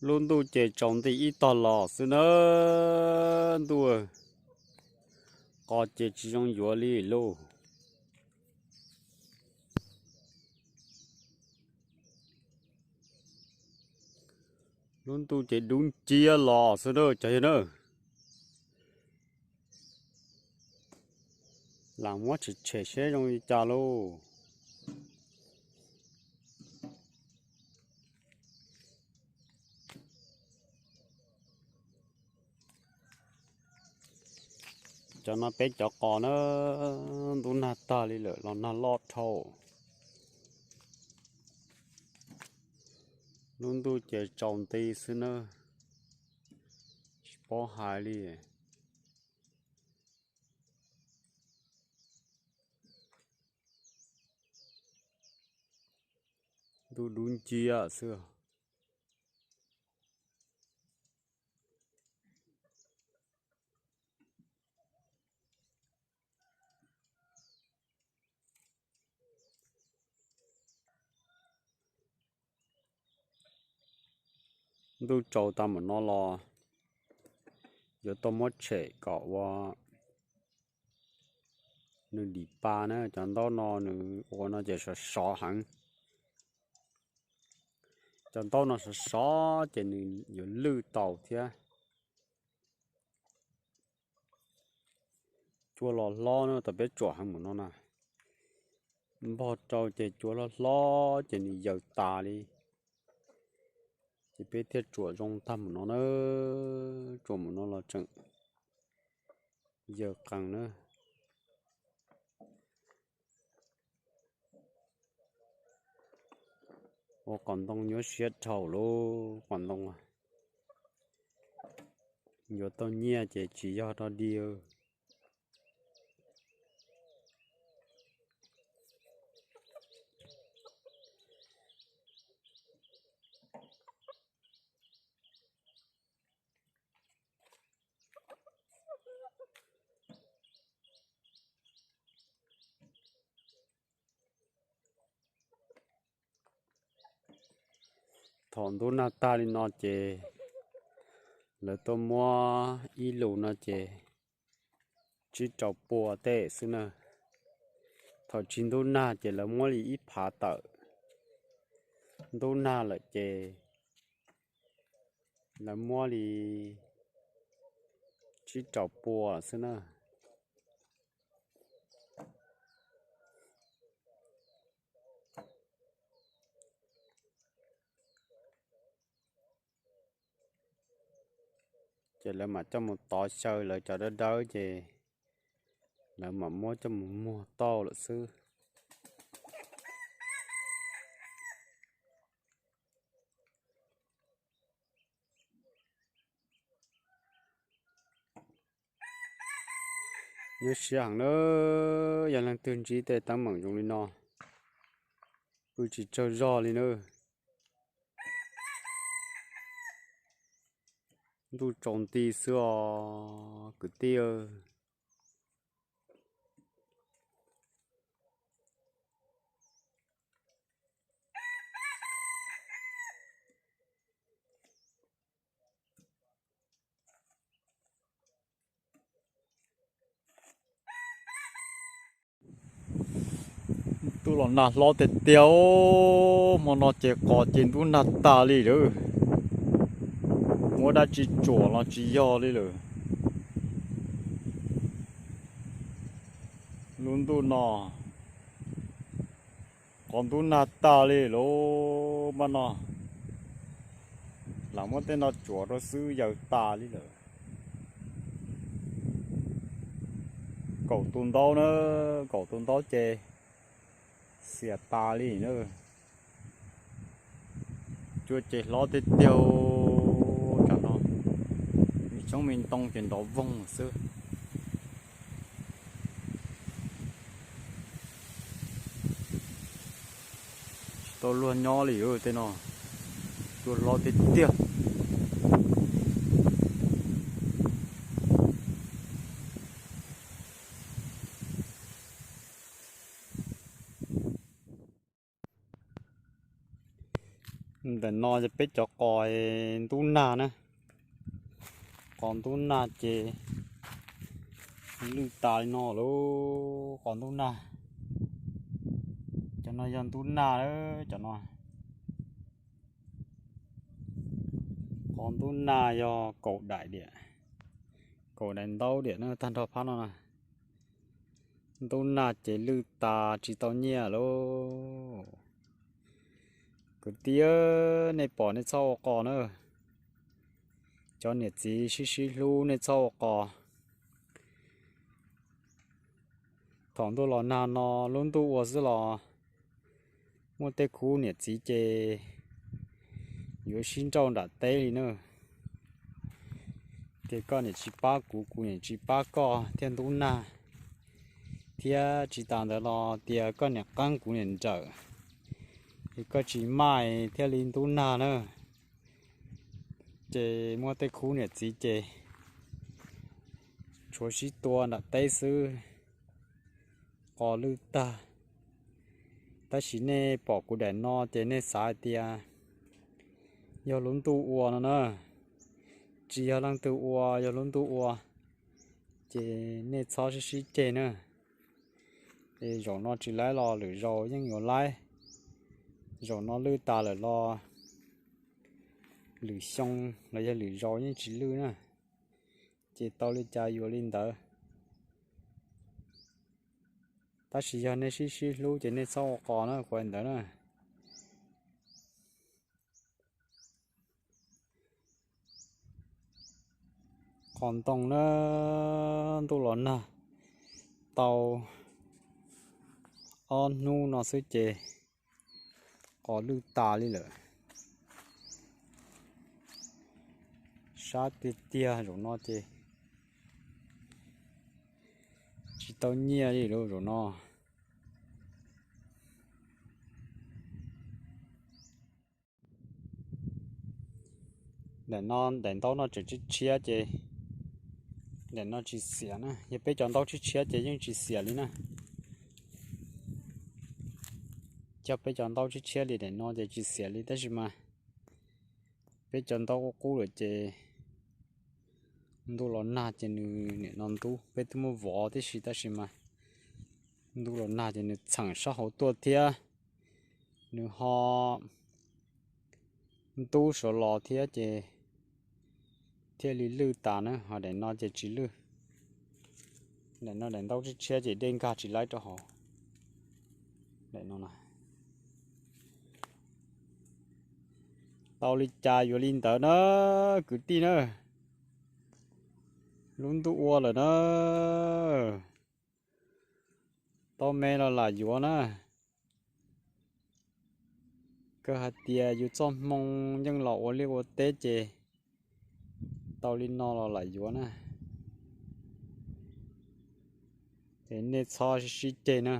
Lub ntuj ces tsaus nti ib tog los xwb na, ntuj qos ces tsis zoo yuav li lauj. Lub ntuj ces dub nciab los xwb na cov yawg na. Lam muab tshem tshem seb zoo li cas lauj. Cov no peb cov qos na, ntub nag tag li lawm los nag loj dhau. Lub ntuj ces tsaus nti xwb na, tsis paub hais li. Ntuj dub nciab xwb. Ntuj tsaus tag mus no los yuav tau muab tshem kom ua nws dim pa na. Cov ntaub no nws ua no ces sov sov heev. Cov ntaub no sov sov ces nws yuav lwj tau thiab. Cua los hlob na, tau peb tsuam heev mus no na. Npog rau ces cua hlob hlob ces nws yaws tas li. Ces peb thiaj tsuam zoo tag mus no na. Tsuam mus no los tseem yaws qees na. Ua qos ntoo nyuaj siab dhau lauj, qos ntoo yuav tau nyiaj ces tsis yog dog dig. Thaum ntub nag tag li no ces lawv tuaj muab ib lus no ces tsib rau pua tej xwb na. Thaum tsis ntub nag ces lawv muab li ib phav tawm. Ntub nag lawm ces lawv muab li tsib rau pua xwb na. Ces lawv mam coj mus tov xyaw lawv cov dawb dawb ces lawv mam muab coj mus muag tau lawm xwb. Nyuaj siab heev na, yog leej twg ntsib tej teeb meem zoo li no, pw tsis tsaug zog li na. Ntuj tsaus nti xwb os kwv tij. Ntuj los nag hlob tiag tiag, hmo no ces qos ces ntub nag tas li lawm. Muab dab tsi tsuam los tsis yog li lawm. Lub ntuj no qos ntub nag tas li lawm, hmo no lam muab tej no tsuam rau xwb yaws tas li lawm. Kaum tus ntaub na, kaum tus ntaub ces xiam tas li na. Cua ces hlob tiag tiag tam no, me tshoob me ntoo ces nrov voog xwb. Tsis tau luag nyob li tej no, cua hlob tiag tiag. Ntawm no yog peb cov qos ntub nag na. Qos ntub nag ces lwj tas li no lauj, qos ntub nag. Cov no yog ntub nag, cov no. Qos ntub nag yog kaum daim diam, kaum daim ntaub diam na, tag nrho phab no na. Ntub nag ces lwj tas tsis tau nyiaj lauj. Kwv tij, nej pom nej txhob ua qos na. Cov niam txiv sib sib hlub nej txhob ua qos. Thaum ntuj los nag no, lub ntuj ua xwb los muaj tej khub niam txiv ces yuav sib nrauj nram teb li na. Tias koj niam tsis pab kuv, kuv niam tsis pab koj thiaj ntub nag, thiab tsis tas ntawd los tias koj niam qeeb kuv niam nrawm, es koj tsis maj thiaj li ntub nag na. Ces muaj tej khub niam txiv ces tshuav sib tua nram teb xwb, qos lwj tag. Tab sis nej pom kuv daim no ces nej xav hais tias yog lub ntuj ua no na, tsis yog leej twg ua, yog lub ntuj ua, ces nej txhob sib sib ceg na. Es zaum no tsis laib los lwm zaus yeej yuav laib. Zaum no lwj tas lawm los lwm xyoo los yog lwm zaus yeej tsis lwj na. Ces tau li cas yuav li ntawd. Tab sis yog nej sib sib hlub ces nej txhob ua qos na, kuv hais ntawd na. Qos ntoo na, ntuj los nag tau ob hnub no xwb ces qos lwj tas li lawm. Sab tiag tiag, zaum no ces tsis tau nyiaj li lawm zaum no. Daim no, daim ntaub no tseem tshiab tshiab ces daim no tsis xiam na. Yog peb cov ntaub tshiab tshiab ces yeej tsis xiam li na. Cog peb cov ntaub tshiab tshiab li daim no ces tsis xiam li, tab sis mas peb cov ntaub qub qub lawm ces ntuj los nag ces nws nim no ntub, peb twb muab vov tib si tab sis mas ntuj los nag ces nws txheem sab hauv tuaj thiab, nws ho ntub saud los thiab ces thiaj li lwj tas na, ho daim no ces tsis lwj. Daim no daim ntaub tshiab tshiab ces dej nkag tsis laib rau hauv. Daim no na. Tau li cas yuav li ntawd na, kwv tij na. Lub ntuj ua lawm na. Tau me los lam yuav na. Kawg hais tias yus txoj hmoo yeej los ua liaj ua teb ces tau li no los lam yuav na. Es nej txhob sib sib ceg na.